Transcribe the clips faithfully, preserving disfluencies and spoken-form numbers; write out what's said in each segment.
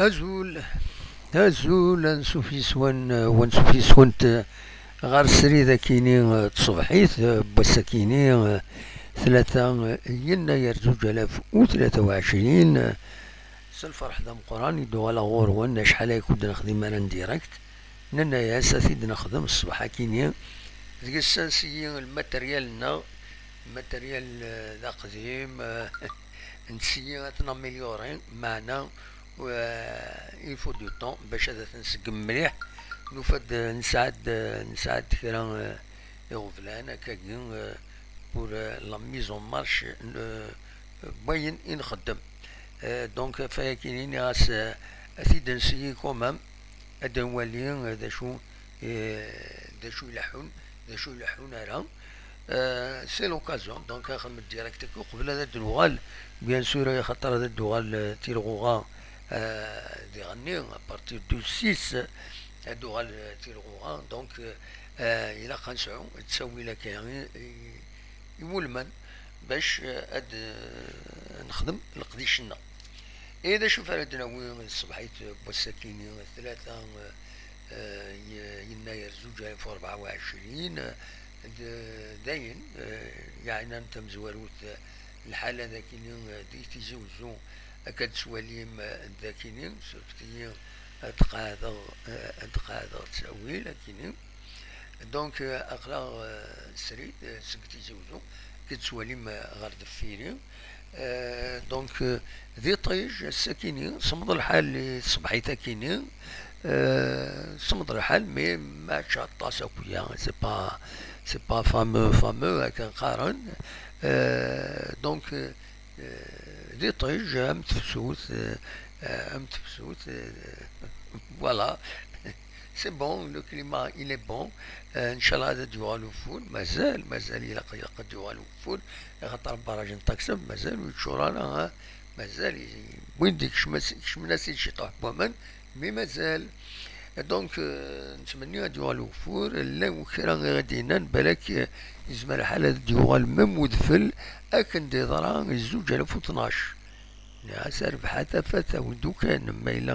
Azul, azul, ansuf yes-wen, eh, wansuf yes-went, eh, ɣer srid akini, eh, tṣebḥit, eh, n wass akini, eh, tlata, eh, yennayer zuǧ alaf u tlata u ɛecrin, eh, s lferḥ d ameqqran i d-uɣaleɣ ɣur-wen, acḥal ay kud-nexdim ara n direct, nenna-yas ad t-id-nexdem ṣṣbeḥ akini, deg-s ad nsiyi lmateryal-nneɣ, lmateryal, eh, d aqdim, eh, nsiyi ad t-namelyuri, meɛna euh, il faut du temps bac ad t-nseggem mliḥ. Nufa-d, nesɛa-d, nesɛa-d kra, euh, iɣeblan akkagi, euh, pour, euh, la mise en marche, euh, n wayen i nxeddem. Euh, donc, ɣef wayagi-nni nniɣ-as, euh, ad t-id-nsiyi quand même, ad nwali, euh, d acu, euh, d acu ileḥḥun, d acu ileḥḥun ara. Euh, c'est l'occasion, donc ad nxedmet direct akk, qbel ad d-nuɣal, bien sûr, axaṭer ad d-tuɣal, euh, tilɣuɣa, euh, diɣenni, à partir du six, ad d-tuɣal, euh, tilɣuɣa, donc, euh, ilaq ad nesɛu ttawil akka i, i, iwulmen bac, euh, ad, euh, nexdem leqdic-nneɣ. Et d acu ara d-nawi ṣṣbeḥ-it n wass-agi-nni, tlata, euh, euh, y-, yennayer zuǧ alaf u rebɛa u ɛecrin, d, dayen, euh, yeɛnan tamezwarut, euh, lḥala dagini, euh, di Tizi Uzzu, akka d-tettwalim, euh, dagini, surfet-iyi ad qeɛdeɣ, euh, ad qeɛdeɣ ttawil, akini. Donc, euh, aql-aɣ, euh, srid, euh, seg Tizi Uzzu, akka d-tettwalim, euh, ɣer deffir-i. Euh, donc, euh, d iṭij, ass-akini, semmeḍ lḥal i tṣebḥit-akini, euh, semmeḍ lḥal, mais mačči aṭas akk-ya, c'est pas, c'est pas fameux, fameux, akken qqaren. Euh, donc, euh, euh, d iṭij, am tefsut, euh, euh, am tefsut, euh, voilà. C'est bon, le climat, il est bon. Euh, nchallah, ad d-yuɣal ugeffur. Mazal, mazal, ilaq, ilaq ad d-yuɣal ugeffur. Axaṭer barrage n Taksef, mazal ur yeččur ara, ha? Mazal, i-, win d-ikecmen-as, ikecmen-as-id ciṭuḥ n waman, mais mazal. Donc, euh, nettmenni ad d-yuɣal ugeffur. Llan kra i ɣ-d-yennan, balak, euh, yezmer lḥal ad d-yuɣal même udfel, akken d-yeḍra i zuǧ alaf u tnac. Nniɣ-as, a Rebḥa, tafat, awi-d ukan, ma yella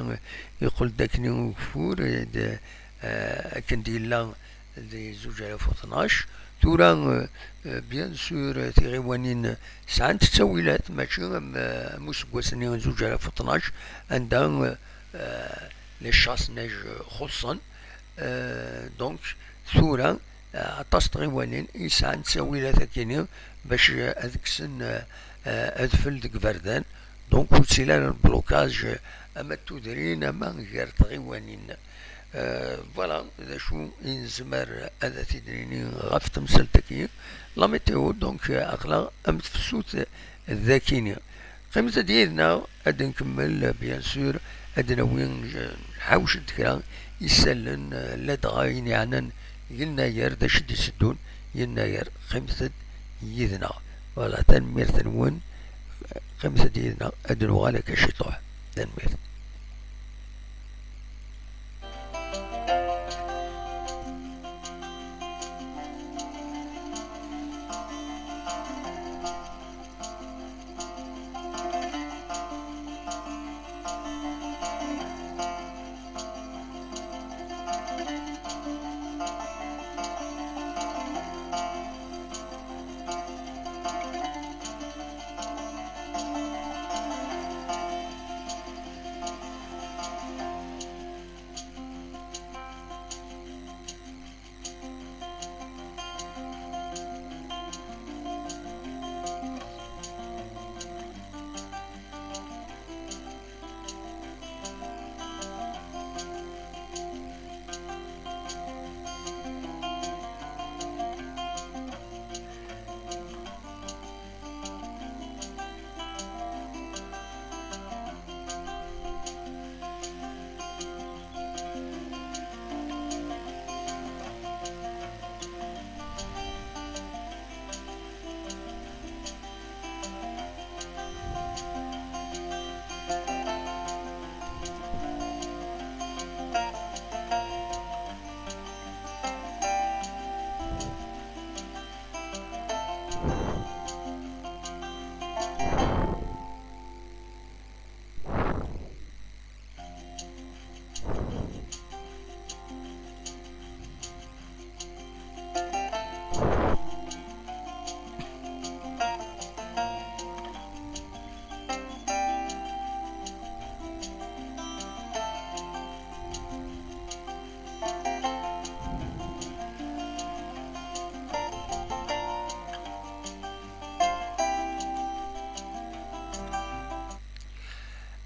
yeqqel-d akken i ugeffur, eh, d, eh, akken d-yella di zuǧ alaf u tnac. Tura, eh, eh, bien sûr, eh, tiɣiwanin sɛant ttawilat, mačči am, eh, am useggas-nni n zuǧ alaf u tnac, anda, eh, eh, les chasses neige xuṣṣen. Eh, donc, tura, eh, aṭas n tɣiwanin i yesɛan ttawilat akini bac, eh, ad kksen, eh, eh, adfel deg iberdan. Donc, ur ttili ara blocage, eh, ama d tudrin, ama gar tɣiwanin. Eh, voilà, d acu i nezmer ad t-id-nini ɣef temsalt-agi. La météo, donc, eh, aql-aɣ am tefsut, eh, d akini. Qqimet-d yid-neɣ, ad nkemmel, bien sûr, ad d-nawi, nḥawec-d kra isallen, ladɣa ayen yeɛnan yennayer, d acu d-iteddun yennayer. Qqimet-d yid-neɣ. Voilà, tanemmirt-nwen. Qqimet-d yid-neɣ, ad nuɣal akka ciṭuḥ. Tanemmirt.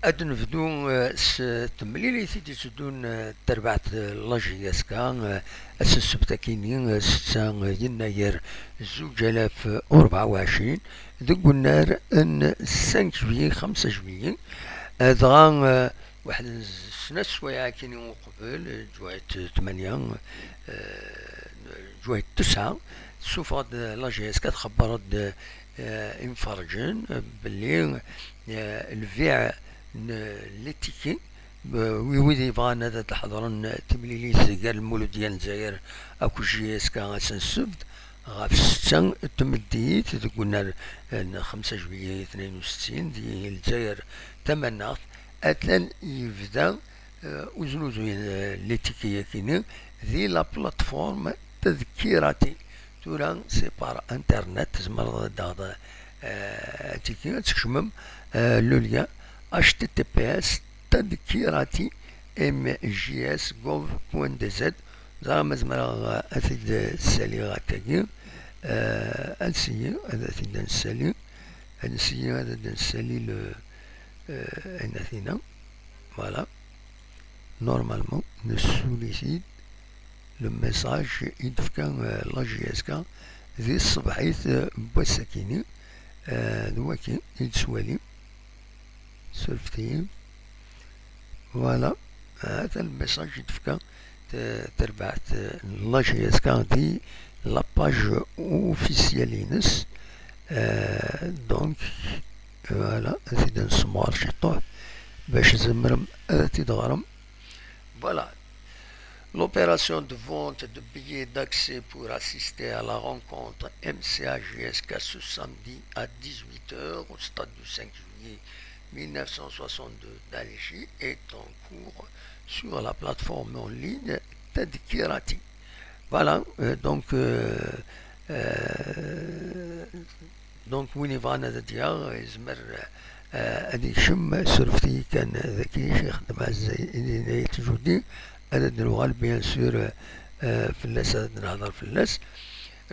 Ad nebdu eh, s temlilit i d-itteddun eh, d terbaɛt eh, la J S K eh, ass n ssebt akini eh, setta eh, yennayer zuǧ alaf u rebɛa u ɛecrin deg unnar n cinq juillet, xemsa juillet, eh, dɣa eh, waḥed n s-, sna sswayeɛ akini uqbel, eh, ǧwayet eh, tmanya, eh, ǧwayet tesɛa, tessufeɣ-d eh, la J S K, txebber-d eh, imferrǧen eh, belli eh, lbiɛ n les tickets, eh, wi wid yebɣan ad d-ḥeḍren timlilit gar Lmuludya n Lezzayer akked J S K ass n ssebt ɣef setta n tmeddit deg unnar eh, n xemsa juillet tnayen u settin di Lezzayer tamaneɣt, atan yebda eh, uznuzu n eh, les tickets-akini di la plateforme Tadkirati. Tura, c'est par internet, tzemreḍ ad d-taɣeḍ eh, atiki, ad tkecmem eh, le lien H T T P S tadkirati M J S gov point D Z. Ẓriɣ ma zemreɣ eh, ad t-id-ssaliɣ akkagi. Eh, ad nsiyi, ad t-id-nessali. Ad nsiyi, ad d-nessali le, eh, ayen atina. Voilà. Normalement, nessuli-t-id. Le message i d-tefka eh, la J S K di tṣebḥit eh, n wass-akini, eh, d waki i d-tettwalim. Surfet-iyi. Voilà. Ata le message i d-tefka t-, terbaɛt eh, n la J S K di la page officielle-ines. Eh, donc, voilà, ad t-id-nsemɣer ciṭuḥ bac tzemrem ad t-id-ɣrem. Voilà. L'opération de vente de billets d'accès pour assister à la rencontre M C A J S K ce samedi à dix-huit heures au stade du cinq juillet mille neuf cent soixante-deux d'Alger est en cours sur la plateforme en ligne Tadkirati. Voilà, euh, donc, euh, euh, donc, win yebɣan ad d-yaɣ, yezmer eh, ad ikcem, surfet-iyi kan daki, Ccix Ɛezdin Ayt Judi, ad d-nuɣal, bien sûr, eh, fell-as, ad d-nehder fell-as.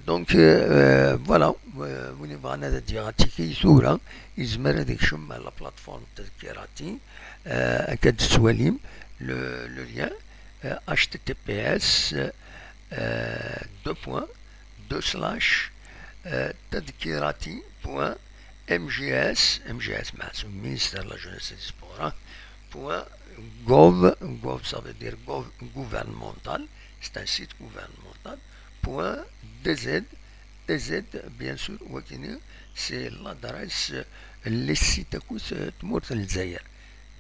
Donc, eh, voilà, eh, win yebɣan ad d-yaɣ atiki tura, yezmer ad ikcem la plateforme Tadkirati, eh, akka d-tettwalim le, le lien, eh, H T T P S, eh, deux points, deux slash, eh, tadkirati point M J S, M J S, meḥsub, Ministère de la Jeunesse et des Sports, hein, point gov, gov, ça veut dire gov, gouvernemental, c'est un site gouvernemental, point D Z, D Z, bien sûr, wakini, c'est l'adresse, eh, les sites akked eh, tmurt n Lezzayer.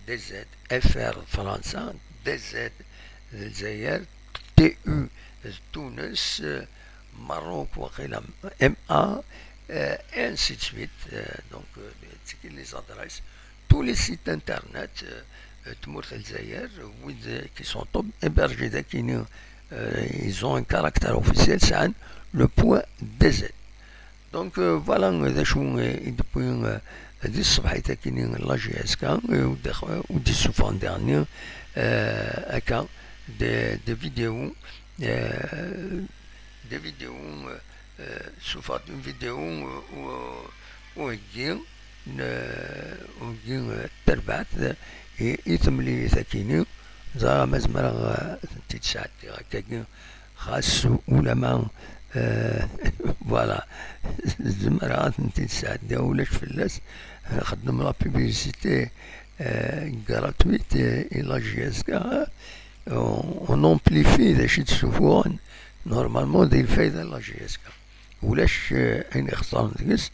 D Z F R Fransa, D Z Lezzayer, T U Tunis, eh, Maroc, waqila M A, eh, et ainsi de suite. Eh, donc, eh, c'est que les adresses, tous les sites internet, eh, eh, tmurt n Lezzayer, wid qui sont hébergés dakini, eh, ils ont un caractère officiel, c'est le point D Z. Donc, eh, voilà, eh, d acu eh, i d-tewwi eh, di tṣebḥit-akini la J S K, eh, ur d-issufɣen diɣenni eh, akka des, des vidéos, eh, des vidéos, eh, sufɣet une vidéo eh, u- uheggi n uheggi eh, terbaɛt eh, i, i temlilit-akini. Ẓriɣ ma zemreɣ eh, ad tent-id-sɛeddiɣ akkagi, xas ulama eh, voilà, zemreɣ ad tent-id-sɛeddiɣ, ulac fell-as. Nxeddem la publicité eh, gratuite eh, i la J S K, eh, on, on amplifie d acu i d-ssufuɣen. Normalement, d lfayda n la J S K. Ulac eh, ayen ixeṣren deg-s.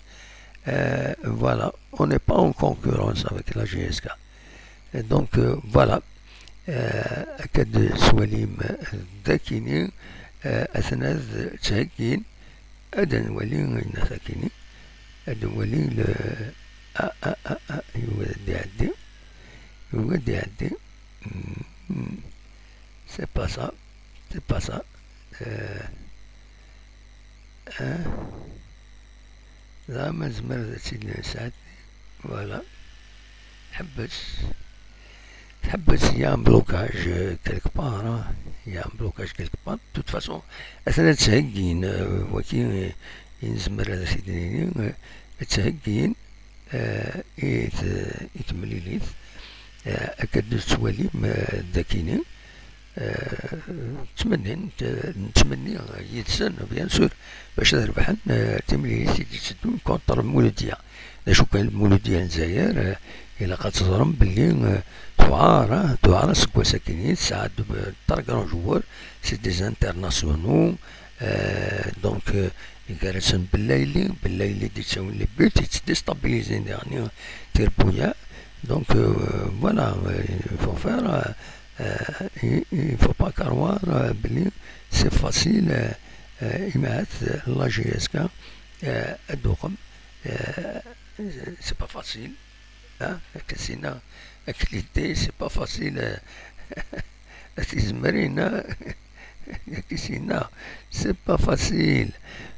Eh, voilà, on n'est pas en concurrence avec la J S K. Et donc, eh, voilà. Eh, akka d-swalim eh, dakini, eh, atnad ttheggin. Ad nwali ayen akini. Ad nwali le, ah, ah, ah, ah, yugi ad d-iɛeddi. Yugi ad d-iɛeddi. Mm, mm. C'est pas ça. C'est pas ça. Euh, hein? Là, ma zemreɣ ad tt-id-nesɛeddi. Voilà. Tḥebbes. Tḥebbes, il y a un blocage euh, quelque part, hein. Il y a un blocage quelque part. De toute façon, atan ad ttheggin, euh, waki, euh, i nezmer ad as-id-nini, euh, ad ttheggin, euh, i t-, i temlilit. Eh, akka d-tettwalim, eh, dakini, eh, ttmennin, t-, nettmenni yid-sen, bien sûr, bac ad rebḥen, eh, timlilit i d-itteddun contre Muludya. D acu kan, Muludya n Lezzayer, eh, ilaq ad teẓrem belli, eh, tuɛar, eh, tuɛar aseggas akkin, tesɛa d, eh, très grand joueur, c'est des internationaux, eh, donc, eh, gar-asen Bellayli, Bellayli d-ittawin les buts, yettdéstabilisé daɣen tirebbuyaɛ. Donc, euh, voilà, euh, il faut faire, euh, euh, il, il faut pas croire, euh, belli c'est facile, euh, euh, imahat, euh, la J S K, euh, ad d-tuɣem, euh, c'est pas facile, hein, ak-, c'est pas facile, euh, Tizemrin, hein, c'est pas facile.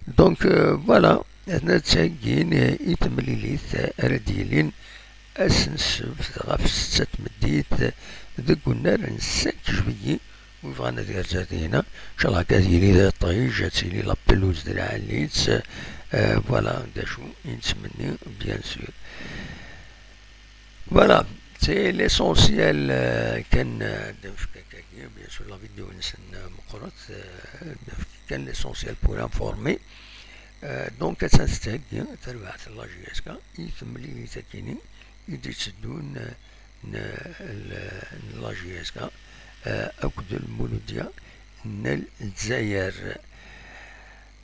Donc, euh, voilà, atna tteggin, euh, i temlilit, euh, ara d-yilin ass n ssebt ɣef ssetta n tmeddit deg unnar n cinq juillet. Wi bɣan ad yerzu ar dinna, ncallah ad yili d iṭij, ad tili la pelouse d lɛali-tt, euh, voilà, d acu i nettmenni, bien sûr. Voilà, c'est l'essentiel, euh, kan, euh, d-nefk akkagi, bien sûr, la vidéo-nsen, euh, meqqret, euh, d-nefk kan l'essentiel pour informer. Euh, donc, attan tettheggi terbaɛt n la J S K i temlilit akkin-i i d-itteddun, euh, n, l-, n la J S K, euh, akked Lmuludya n Lezzayer.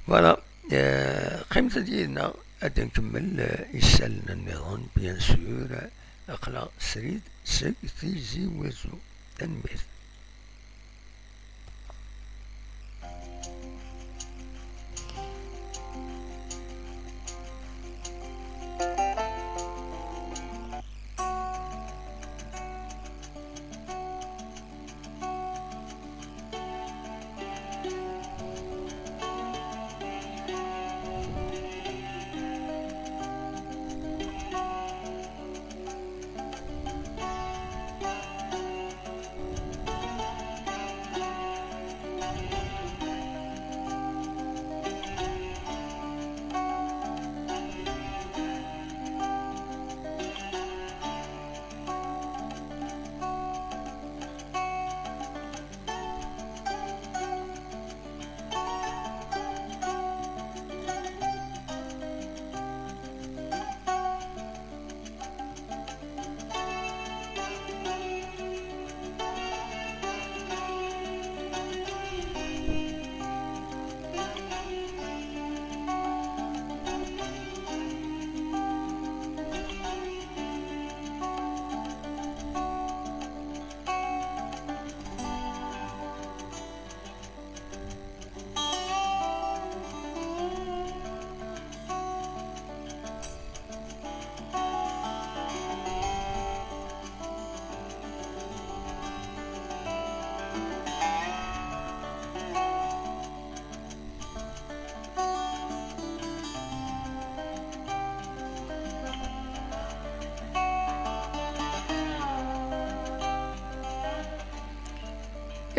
Voilà, euh, qqimet-d yid-neɣ. Ad nkemmel, eh, isallen nniḍen, bien sûr, aql-aɣ srid seg Tizi Wezzu. Tanemmirt.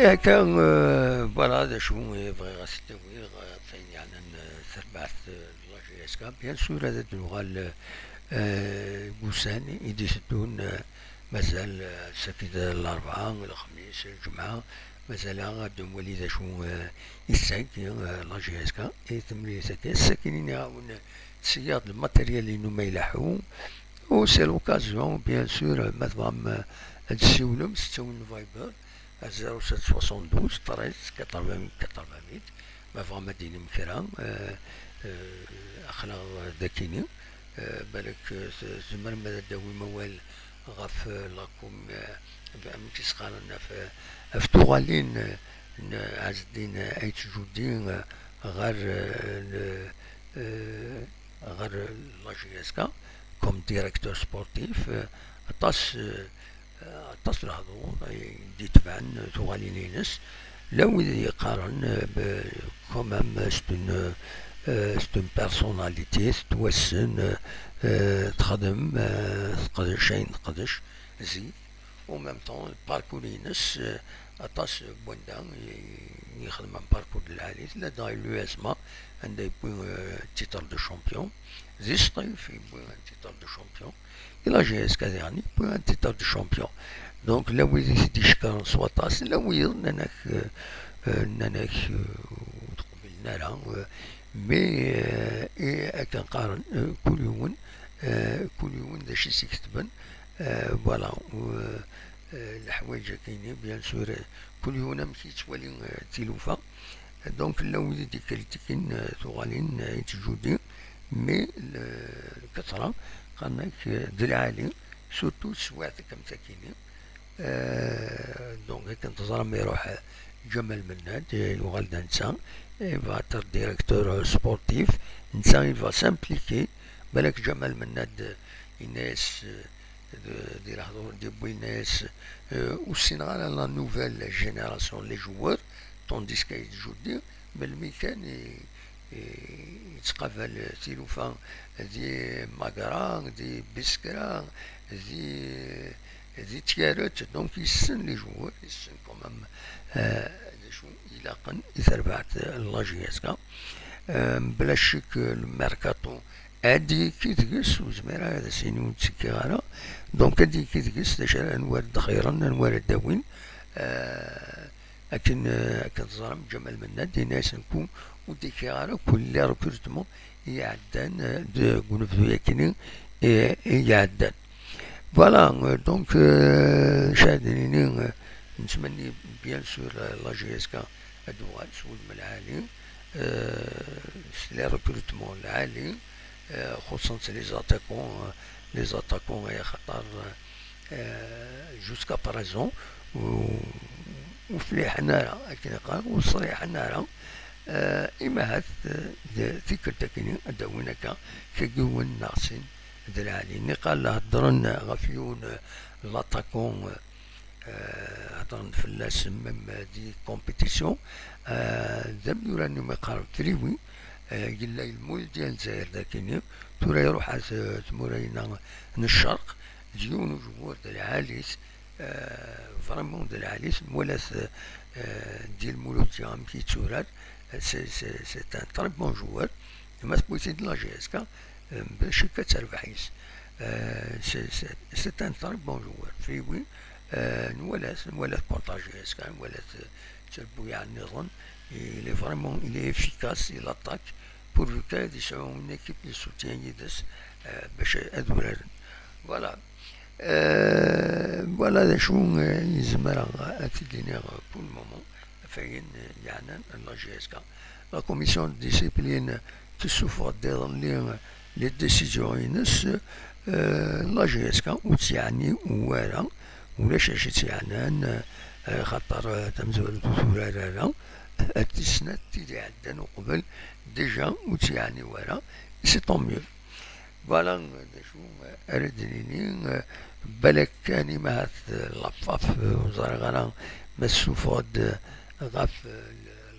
Ihi akka, euh, voilà, d acu i bɣiɣ ad s-d-awiɣ, euh, ɣef wayen yeɛnan, euh, tarbaɛt, euh, de la J S K. Bien sûr, ad d-nuɣal, euh, deg ussan i d-iteddun, euh, mazal, euh, sakit Larebɛa, Lexmis, Lǧemɛa, mazal-aɣ ad nwali d acu, euh, i tessaki, euh, la J S K, i temlilit-agi. Ass-agi, iniɣ-awen, ttṣeyyideɣ-d lmatéryal-inu ma ileḥḥu. U c'est l'occasion, bien sûr, ma tebɣam, euh, ad d-tessiwlem s ttawil n Viber, zéro sept soixante-douze treize quatre-vingts quatre-vingt-huit. Ma tebɣam ad d-tinim kra, euh, euh, aql-aɣ dakini. Euh, balak, euh, tzemrem ad d-tawim awal ɣef, euh, la com-, euh, amek i s-qqaren, ɣef, ɣef tuɣalin, euh, n Ɛezdin Ayt Judi, euh, ɣer, euh, le, euh, ɣer la J S K comme directeur sportif, euh, aṭas, euh, aṭas n lehdur i d-itebɛen tuɣalin-ines. Llan wid yeqqaren, euh, be-, quand même, c'est une, euh, c'est une personnalité, tettwassen, euh, euh, texdem, euh, teqdec ayen teqdec zik. En même temps, le parcours-ines, euh, aṭas n wanda i yexdem un parcours de lɛali. Tella daɣ l'U S M A, anda yewwi, euh, titre de champion. Di Sṭif yewwi un titre de champion. Di la J S K diɣen yewwi un titre de champion. Donc, la wid i t-id-icekkren s waṭas, la wiyeḍ nnan-ak, euh, euh, nnan-ak, euh, ur t-qbilen ara, euh, mais, euh, i akken qqaren, euh, kul yiwen, euh, kul yiwen d acu i s-iketben, euh, voilà, euh, euh, leḥwayeǧ akkenni, bien sûr, euh, kul yiwen amek yettwali, euh, tilufa. Donc, la wid i d-ikritikin, euh, tuɣalin, euh, i tjudi, mais le, lkatra, qqaren-ak, euh, d lɛali, surtout teswiɛt am takini. Euh, donc, akken teẓram, iruḥ Ǧamal Mennad, euh, yuɣal d netta, il va être directeur, euh, sportif, netta, il va s'impliquer, balak Ǧamal Mennad, euh, yenna-yas, euh, d, di lehdur d-yewwi, yenna-yas, euh, ur ssineɣ ara la nouvelle génération, les joueurs, tandis que Judi, melmi kan i, i, yettqabal tilufa di Magra, di Biskra, di, di Tyaret, donc yessen les joueurs, yessen quand même, euh, d acu ilaqen i terbaɛt n la J S K. Euh, bla ccek, le mercato ad d-yekki deg-s, ur zmireɣ ara ad as-iniɣ ur ttekkiɣ ara. Donc, ad d-yekki deg-s d acu ara, anwa ara d-xeyyren, anwa ara d-awin. Euh, akken, euh, akken teẓram, Ǧamal Mennad yenna-yasen ku ur d-yekkiɣ ara ku les recrutements i iɛeddan, euh, deg unebdu-yakini i, i iɛeddan. Voilà, euh, donc, euh, acu ad d-nini, euh, nettmenni, bien sûr, euh, la J S K ad d-tuɣal s wudem lɛali, euh, s les recrutements lɛali, euh, xuṣṣen les attaquants, euh, les attaquants, ay axaṭer, euh, jusqu'à présent, ur, ur fliḥen ara, akken iqqar, ur ṣriḥen ara, euh, imahat, euh, d tikkelt akkenni ad d-awin akka kra n yiwen neɣ sin d lɛali. Niqal heddren ɣef yiwen, euh, l'attaquant, euh, euh, heddren fell-as même di compétition, euh, d amyura-nni umi qqaren Friwi, euh, yella yelmud di Lezzayer d akkenni, tura iruḥ ar t-, tmura-inna n ccerq, d yiwen ujwur d lɛali-s, euh, vraiment d lɛali-s, nwala-t, euh, di Lmuludya amek yetturar, c'est, c'est, c'est un très bon joueur, ma tewwi-t-id la J S K, euh, mebla ccek ad terbeḥ yes-s. Euh, c'est, c'est, c'est un très bon joueur. Friwi, euh, nwala-t, nwala-t contre la J S K, nwala-t, euh, ttarbuyaɛ nniḍen. Il est vraiment, il est efficace, il attaque. Pourvu kan ad yesɛu une équipe de soutien yid-s, euh, bac ad uraren. Voilà. Euh, voilà d acu, euh, i zemreɣ ad t-id-iniɣ pour le moment. Ɣef wayen, euh, yeɛnan la J S K. La commission de discipline tessufeɣ-d iḍelli, euh, les décisions-ines, euh, la J S K ur tt-yeɛni wara, ulac acu i tt-yeɛnan, euh, xaṭer, euh, tamezwarut ur turar ara, euh, tis snat tid iɛeddan uqbel, déjà ur tt-yeɛni wara, c'est tant mieux. Voilà, euh, d acu, euh, ara d-nini, euh, balak kan imahat, euh, la FAF, euh, ur ẓriɣ ara ma tessufeɣ-d, euh, ɣef, euh,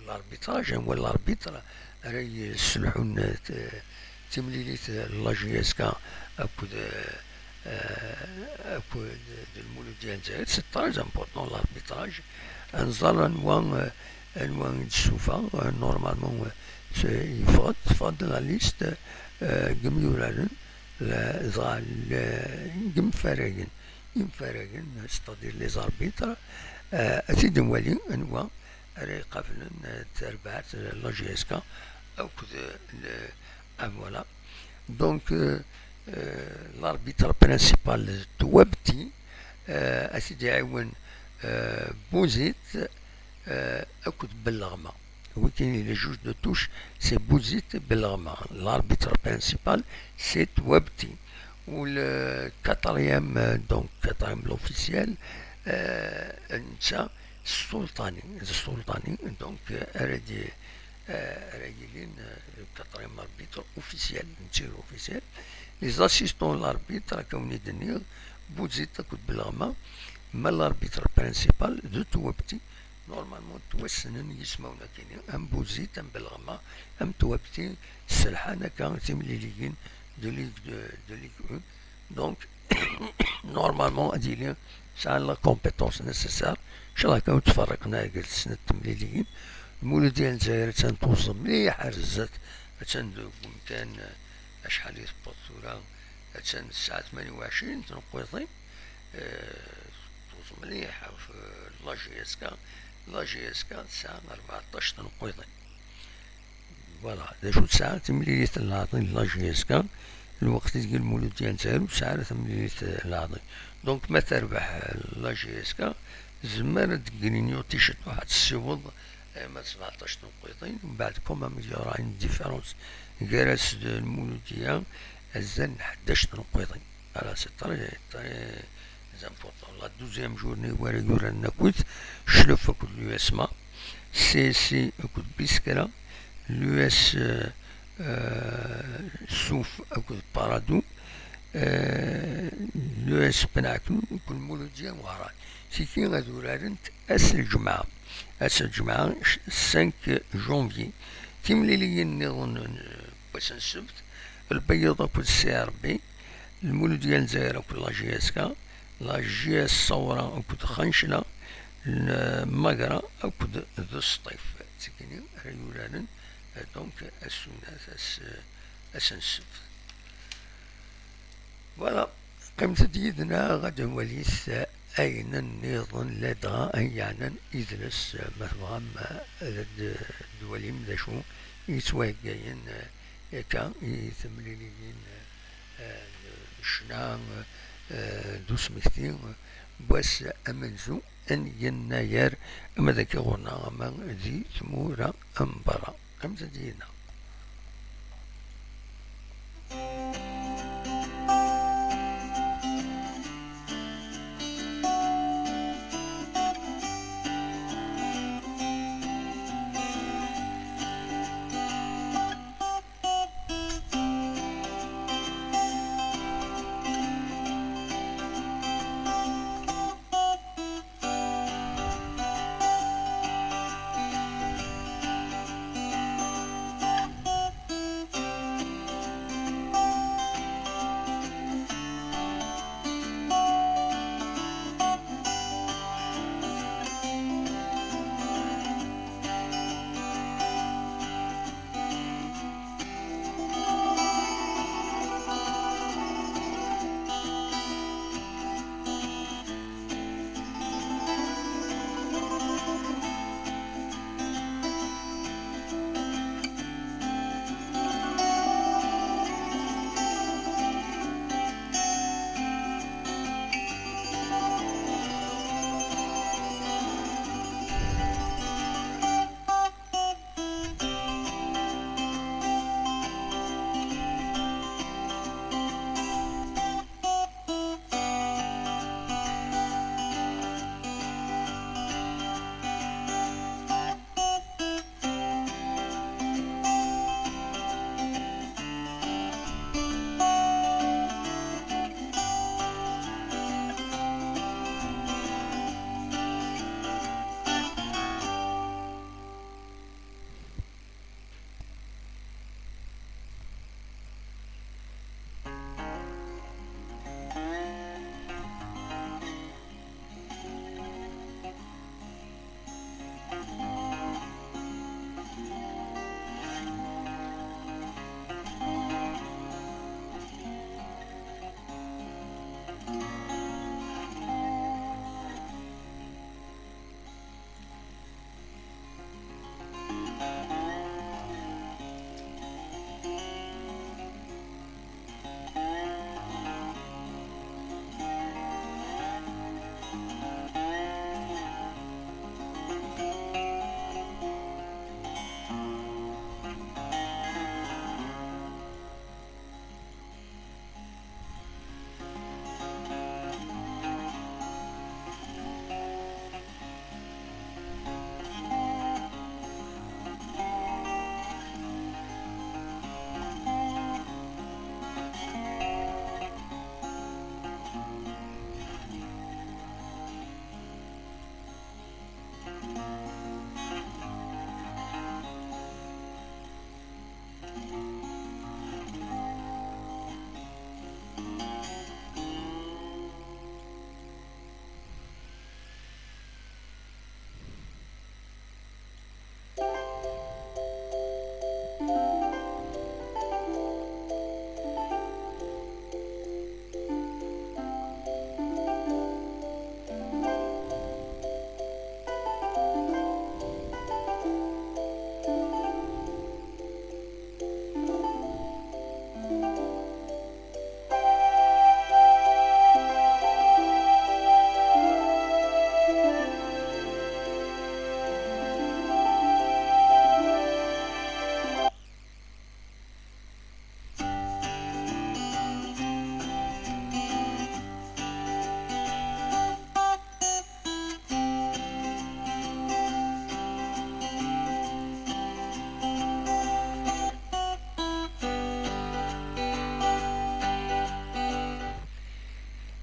l'arbitrage, anwa l'arbitre ara yesselḥun, euh, t-, timlilit, euh, la J S K akked, euh, euh, akked d Lmuludya n Lezzayer. C'est très important l'arbitrage. Ad nẓer anwa, euh, anwa i d-tessufeɣ, euh, normalement, euh, c'est, yeffeɣ-d, teffeɣ-d la liste, euh, n yimyuraren, la, dɣa, la, n yimfaragen, imfaragen, c'est-à-dire les arbitres, euh, ad t-id-nwali anwa ara iqablen, euh, tarbaɛt, euh, la J S K akked, euh, le, ah, voilà. Donc, euh, euh, l'arbitre principal d Twabti, euh, ad t-id-iɛiwen, euh, Bouzid, euh, akked Belleɣma. Wikini, le juge de touche, c'est Bouzid Belleɣma. L'arbitre principal, c'est Twabti. Ou le quatrième, euh, donc, quatrième, l'officiel, euh, netta, Ssulṭani, d Ssulṭani, donc, euh, ara d-, euh, ara yilin, euh, le quatrième arbitre officiel, netta i d l'officiel. Les assistants de l'arbitre, akka wen-d-nniɣ, Bouzid akked Belleɣma, ma l'arbitre principal d Twabti, normalement, ttwassnen yismawen-agi-nni, am Bouzid, am Belleɣma, am Twabti, sselḥan akka timliliyin de Ligue de, de Ligue un. Donc, Normalement ad yili sɛan la compétence nécessaire. Ncallah kan ur ttferriqen ara gar snat temliliyin. Lmuludya n Lezzayer attan tuẓ mliḥ ar zdat, attan deg umkan, eh, acḥal i tewweḍ tura? Attan tesɛa tmanya u ɛecrin tneqqiḍin, eh, tuẓ mliḥ ɣef, eh, la J S K. La J S K tesɛa rbeɛṭac tneqqiḍin. Voilà, d acu tesɛa? Timlilit n leɛḍil n la J S K, lweqt ideg Lmuludya n Lezzayer ur tesɛi ara timlilit n leɛḍil. Donc, ma terbeḥ, euh, la J S K, tzemmer ad d-tegrin yiwet ticeṭṭuḥt, ad tessiweḍ, euh, ma d sbeɛṭac tneqqiḍin, mbeɛd quand même il y aura une différence gar-as d Lmuludya, azal n ḥdac tneqqiḍin. Voilà, c'est très, très important. La douzième journée, wara yuran akkit Chlef akked l'U S M A, C S C akked Biskra, l'U S, euh, euh, Souf akked Paradou, euh, l'U S Penaknou akked Lmuludya Wehran. Tigi ad urarent ass n lǧemɛa. Ass n lǧemɛa, cinq janvier. Timliliyin nniḍen n wass n ssebt, Lbeyyeḍ akked C R B, Lmuludya n Lezzayer akked la J S K, la J S Sawra akked Xancla, Lmagra akked d Sṭif. D tikini ara yuraren, eh, donc, ass n, ass, ass n ssebt. Voilà, qqimet-d yid-neɣ ad nwalit ayen nniḍen ladɣa ay yeɛnan idles, ma tebɣam ad d-, d-twalim d acu i yettwaheggayen akka i temliliyin, eh, n ccna, eh, d usmekti n wass amenzu n yennayer, ama d akka ɣur-neɣ ama di tmura n berra. Qqimet-d yid-neɣ.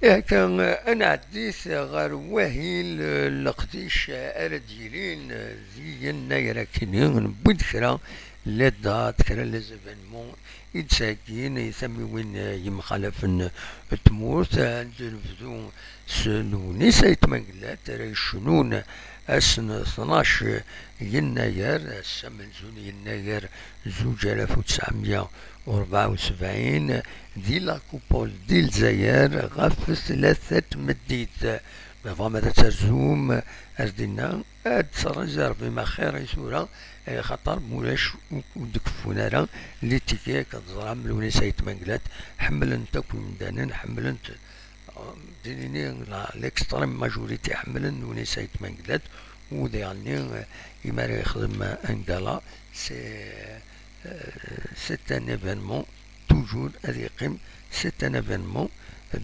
Akka, ad nɛeddit ɣer wahil, eh, leqdic ara d-yilin, eh, di yennayer akkenni, newwi-d kra les dates, kra les événements i d-ttheggin i tamiwin, eh, yemxalafen n tmurt, eh, ad nebdu s Lewnis Ayt Mengellat ara yecnun ass n tnac yennayer, ass amenzu n yennayer zuǧ alaf u tesɛemya u rebɛa u sebɛin, di la Coupole di Lezzayer ɣef tlata tmeddit. Ma tebɣam ad terzum ar dinna, ad tṛizervim axir i tura, eh, xaṭer mulac ur d-keffun ara les tickets. Akka teẓram, Lewnis Ayt Mengellat ḥemmlen-t akk yimdanen, ḥemmlen-t, eh, d-nini la, l'extrême majorité ḥemmlen Lewnis Ayt Mengellat, u diɣenni, eh, imi ara yexdem un gala, c'est, euh, c'est un événement, toujours ad yeqqim, c'est un événement.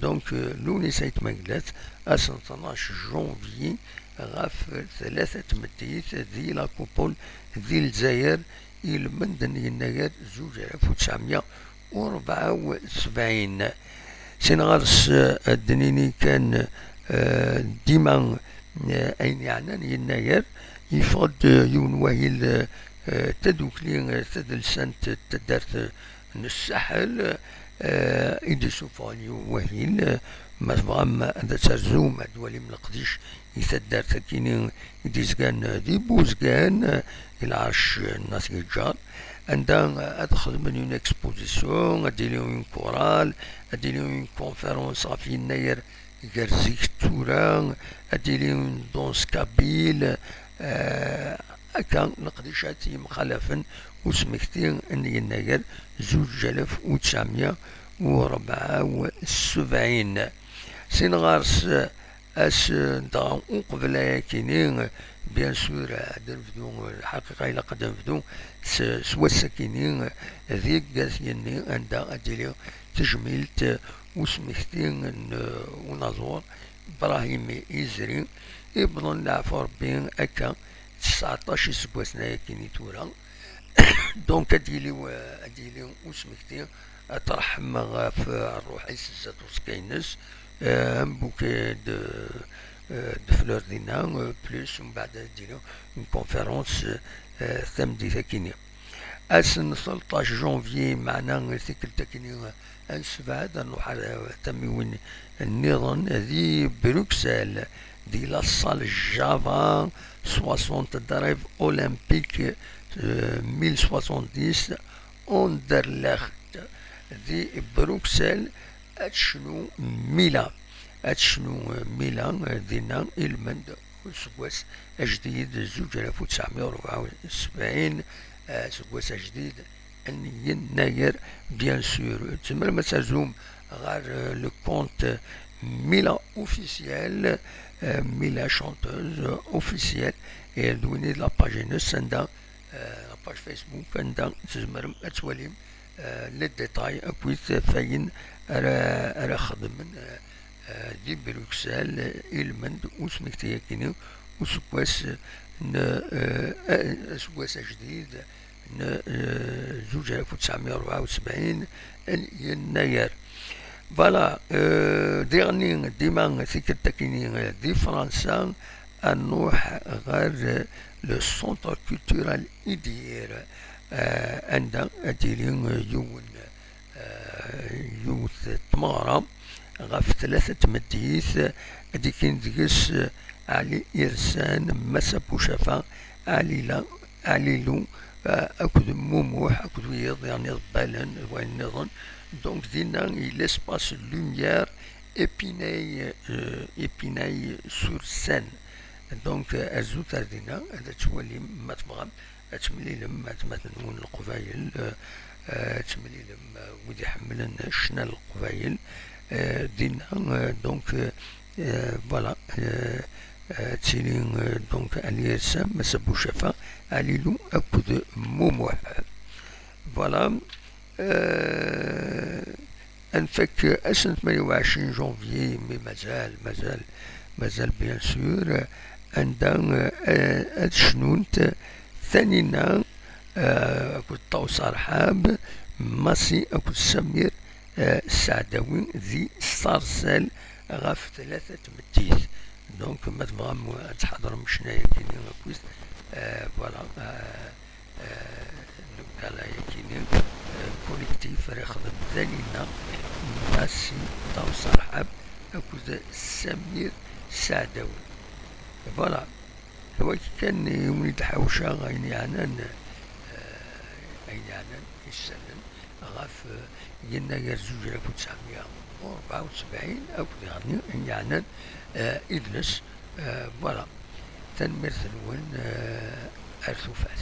Donc, euh, Lewnis Ayt Mengellat, ass n tnac janvier, ɣef tlata tmeddit, di la Coupole di Lezzayer, ilmend n yennayer zuǧ alaf u tesɛemya u rebɛa u sebɛin. Sin ɣer-s, eh, ad d-nini kan, eh, dima, eh, ayen yeɛnan yennayer, yeffeɣ-d, eh, yiwen wahil, eh, eh, tadukli, eh, tadelsant n taddart, eh, n Ssaḥel, eh, i d-isuffɣen yiwen wahil, eh, ma tebɣam ad terzum, ad twalim leqdic i taddart-akini i d-izgan di Buzgan, i lɛerc n At Yeǧǧar, anda ad xedmen une exposition, ad d-tili une chorale, ad d-tili une conférence ɣef yennayer gar zik d tura, ad d-tili une danse kabyle, eh, akka leqdicat yemxalafen usmekti n yennayer zuǧ alaf u tesɛemya u rebɛa u sebɛin. Sin ɣer-s, ass, dɣa uqbel ayakini, bien sûr, ad nebdu, lḥaqiqa ilaq ad nebdu s, s wass-akini, di At Yenni, anda ad d-tili tejmilt usmekti n unaẓur Brahim Izri, iwḍen leɛfu Rebbi akka tseɛṭac iseggasen ayakini tura. Donc, ad d-yili, ad d-yili usmekti, ad tṛeḥḥem ɣef ṛṛuḥ-is zdat uẓekka-ines, euh, un bouquet de, euh, de fleurs dinna, euh, plus, mbeɛd ad d-yili une conférence, euh, tameddit-akini. Ass n tleṭṭac janvier, meɛna tikkelt-akini, euh, ad nessebɛed, ad nruḥ ar, euh, tamiwin nniḍen di Bruxelles, di la salle Java soixante de rêve olympique, euh, mille soixante-dix, Anderlecht, di Bruxelles, ad tecnu Mila. Ad tecnu, euh, Mila, euh, dinna, ilmend useggas ajdid, zuǧ alaf u tesɛemya u rebɛa u sebɛin, euh, aseggas ajdid n yennayer, bien sûr. Tzemrem ad terzum ɣer, euh, le compte Mila officiel, euh, Mila chanteuse officielle, et d win i d la page-ines, anda, euh, la page Facebook, anda tzemrem ad twalim, euh, les détails akkit ayen ara, ara xedmen, euh, euh, di Bruxelles, ilmend usmekti-akini useggas n, euh, aseggas ajdid n, euh, zuǧ alaf u tesɛemya u rebɛa u sebɛin n yennayer. Voilà, euh, diɣenni dima tikkelt-akini, euh, di Fransa, ad nruḥ ɣer, euh, le Centre Culturel Idir, euh, anda ad d-tili, euh, yiwen, euh, yiwet n tmeɣra ɣef tlata tmeddit, ad d-ikin deg-s, euh, Ɛli Irsan, Massa Bucafa, Ɛlila, Ɛlilu, euh, akked Mumuḥ, akked wiyiḍ, yerna iḍebbalen d wayen nniḍen. Donc, dinna, il espace Lumière, Épinay, euh, Épinay-sur-Seine. Donc, euh, arzut ar dinna, ad twalim, ma tebɣam, ad temlilem atmaten-nwen Leqbayel, euh, euh, ad temlilem, euh, wid iḥemmlen ccna n Leqbayel, euh, dinna, euh, donc, euh, euh, voilà, euh, euh, ad tili, euh, donc, Ɛli Irsam, Massa Bucafa, Ɛlilu akked Mumuḥ. Voilà. Euh, ad nfak ass n tmanya u ɛecrin janvier, mais mazal, mazal, mazal, bien sûr, anda, euh, ad cnunt Tanina, euh, akked Ṭawes Arḥab, Massi akked Samir, euh, Saɛdawi di Star Cell ɣef tlata tmettit. Donc, ma tebɣam ad tḥadrem ccna-yagi-nni akkit, euh, voilà, euh, euh, le gala-yagi-nni, euh, collectif ara yexdem Danina, Massi, Ṭawes Rḥab akked Samir Saɛdawi. Voilà. Wagi kan i wen-id-ḥawceɣ ayen yeɛnan, euh, ayen yeɛnan isallen ɣef, euh, yennayer zuǧ alaf u tesɛemya u rebɛa u sebɛin akked daɣen ayen yeɛnan, euh, idles. Euh, voilà. Tanemmirt-nwen, euh, ar tufat.